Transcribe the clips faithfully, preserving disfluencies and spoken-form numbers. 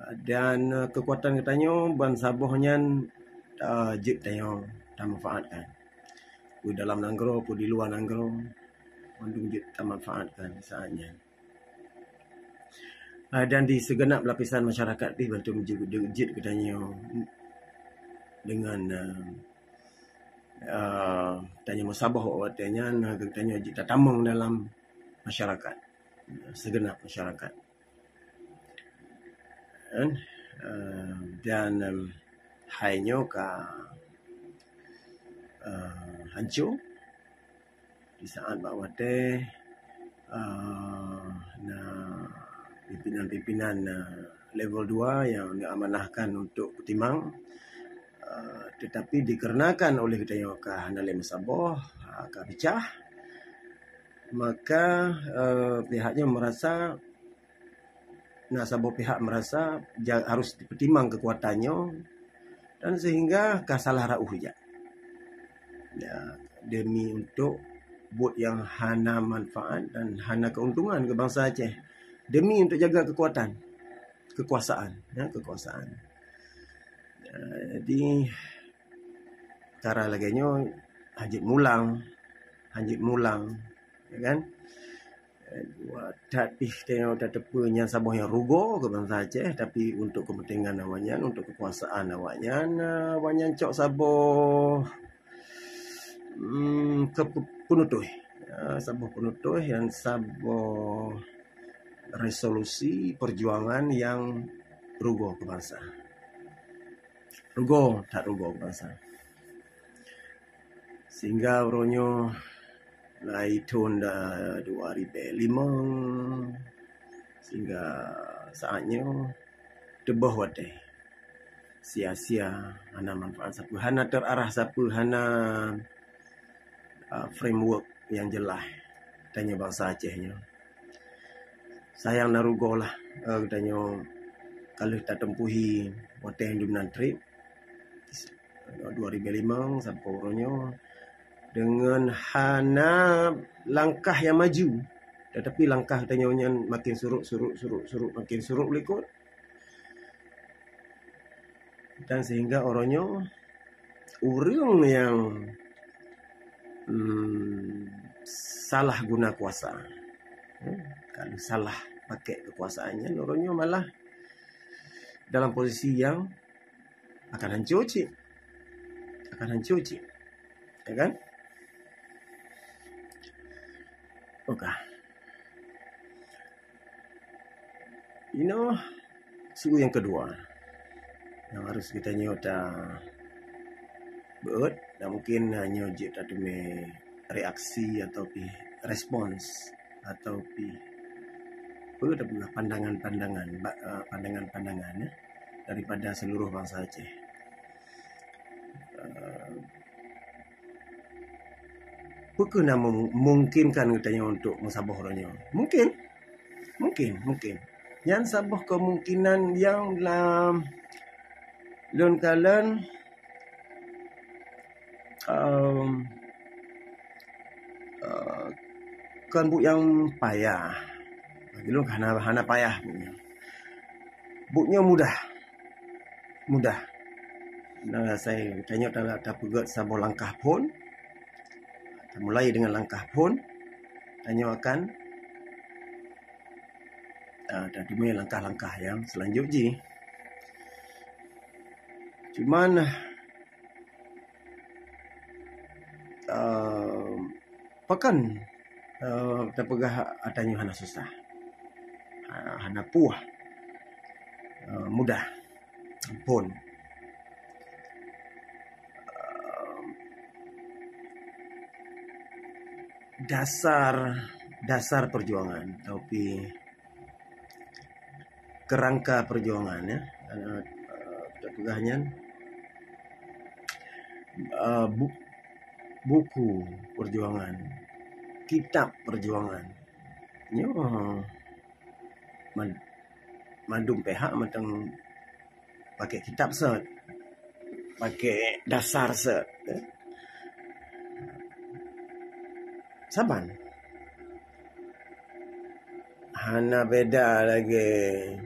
Dan, eh, keukuatan geutanyoe ban saboh nyan, eh, jeuet tanyoe tamanfaatkan. Peue dalam nanggroe, peue di luwa nanggroe, mandum jeuet tamanfaatkan saát nyan. Ah, dan di sigeunab lapisan masyarakat pih bantu jeuet, jeuet geutanyoe deungon, eh, eh, tanyoe meusaboh watée nyan, geutanyoe jeuet tatamong dalam masyarakat, sigeunab masyarakat. Kan? Eh, dan, em, hai nyoe ka, eh, hanco di saát bak watée, eh, na pimpinan-pimpinan, eh, level dua nyang neuamanahkan untuk peutimang, eh, teutapi dikarenakan oleh geutanyoe ka hana lé meusaboh, eh, ka picah, maka, eh, pihak nyoe meurasa na saboh pihak meurasa ja-, harôh jipeutimang keukuatan nyoe dan seuhingga ka salah rauh jak. Ya, demi untuk buet nyang hana manfaat dan hana keuntungan keu bansa Aceh. Demi untuk jaga keukuatan, keukuasaan, ya, keukuasaan. Ya, jadi, cara lagée nyoe hanjeuet mulang, hanjeuet mulang, ya kan? Eh, dua, that pih tanyoe tateupeue nyan saboh nyang rugoe keu bansa Aceh, tapi untuk keupeuntengan awaknyan, untuk keukuasaan awaknyan, eh, awaknyan cok saboh, mm, keu-, peunutôh. Eh, saboh peunutôh dan saboh resolusi peujuangan nyang rugoe keu bansa. Rugoe, that rugoe keu bansa. Sehingga uroe nyoe, mulai thon da-, dua ribée limong, sehingga saát nyoe teuboh watée. Sia-sia, hana manfaat sapeue, hana teuarah sapeue, hana, ah, framework nyang jeulaih tanyoe bansa Aceh nyoe. Sayang na rugoe lah, eh, geutanyoe ka lheueh tateumpuhi watée nyang dum nan treb, dua ribée limong sampoe uroe nyoe, deungon hana langkah nyang maju, teutapi langkah geutanyoe nyan makin surot, surot, surot, surot, makin surot likot. Dan sehingga uroe nyoe ureuëng nyang, mm, salah guna kuasa, hmm, kalau salah pakai kekuasaan nyan, uroe nyoe malah dalam posisi nyang akan hancô cit. Akan hancô cit. Ya kan? Oke. Inoe su nyang keudua nyang harôh geutanyoe tabeuet, dan mungkin, eh, nyoe jeuet tateumé reaksi atau pih respons atau pih peue tapeugah pandangan-pandangan, ba-, eh, pandangan-pandangan, ya, daripada seluruh bansa Aceh. Eh, Peu kheueh na mum-, mungkinkan geutanyoe untuk meusaboh uroe nyoe? Mungkin. Mungkin, mungkin. Nyan saboh kemungkinan nyang lam lôn kalon, em, eh, kon buet nyang payah. Bagi lôn hana, hana payah buet nyoe. Buet nyoe mudah. Mudah. Nah, asai tanyoe ta-, tapeugét saboh langkah phon. Tamulai deungon langkah phon. Tanyoe akan, ah, tateumé langkah-langkah nyang seulanjut jih. Cuman, eh, pakon, eh, tapeugah atra nyoe hana susah. Ha, hana puih. Eh, mudah. Phon. Eh, dasar, dasar perjuangan, tapi kerangka perjuangan, ya. Eh, eh, tapeugah nyan, eh, bu-, buku perjuangan, kitab perjuangan. Nyoe, man-, mandum pihak mantong pakai kitab sot, pakai dasar sot, ya. Saban. Hana beda lagée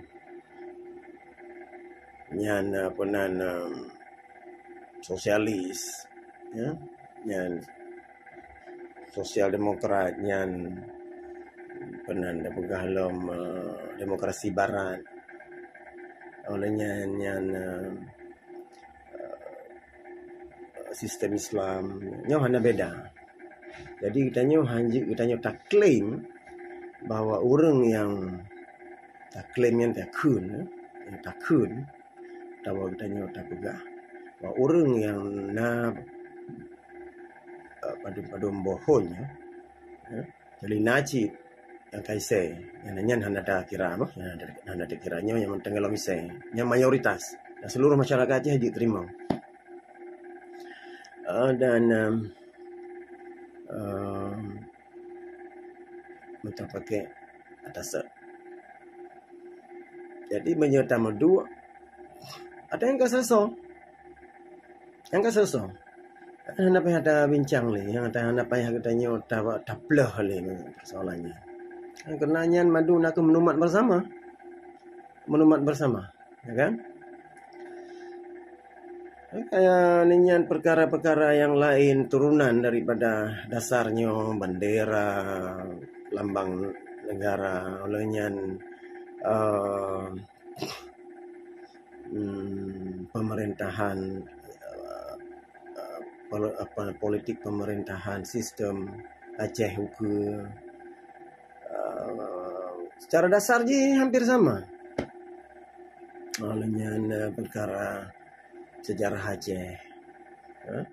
nyan, eh, peunan, eh, sosialis, ya, nyan sosial demokrat, nyan peunan tapeugah lom, eh, demokrasi barat. Oleh nyan, nyan, eh, sistem Islam, nyoe hana beda. Jadi geutanyoe hanjeuet geutanyoe taklaim bahwa ureuëng nyang taklaim nyan takheun, eh, nyang takheun, atawa geutanyoe tapeugah bahwa ureuëng nyang na, eh, padum-padum boh phon, ya, eh, jadi na cit nyang ka isai, nyan, nyan hana takira, bah, nyan hana, hana takira, nyoe nyang mantong lom isai, nyang mayoritas dan seluruh masyarakat Aceh jiteurimong. Eh, dan, em, em, meuta pakai atas. Jadi meunyoe tameuduek, ada nyang ka seuseu. Nyang ka seuseu. Hana payah tabincang lé, nyang hana payah geutanyoe ta-, tapleuh lé persoalan nyan. Karena nyan mandum nakeuh meunumat bersama. Meunumat bersama, ya kan? Kaya nyan perkara-perkara yang lain turunan daripada dasar nyoe, bendera, lambang negara, oleh nyan, eh, hmm, pemerintahan, eh, eh, poli-, apa, politik pemerintahan, sistem Aceh ukeue, eh, secara dasar jih hampir sama. Oleh nyan, eh, perkara sejarah Aceh, eh,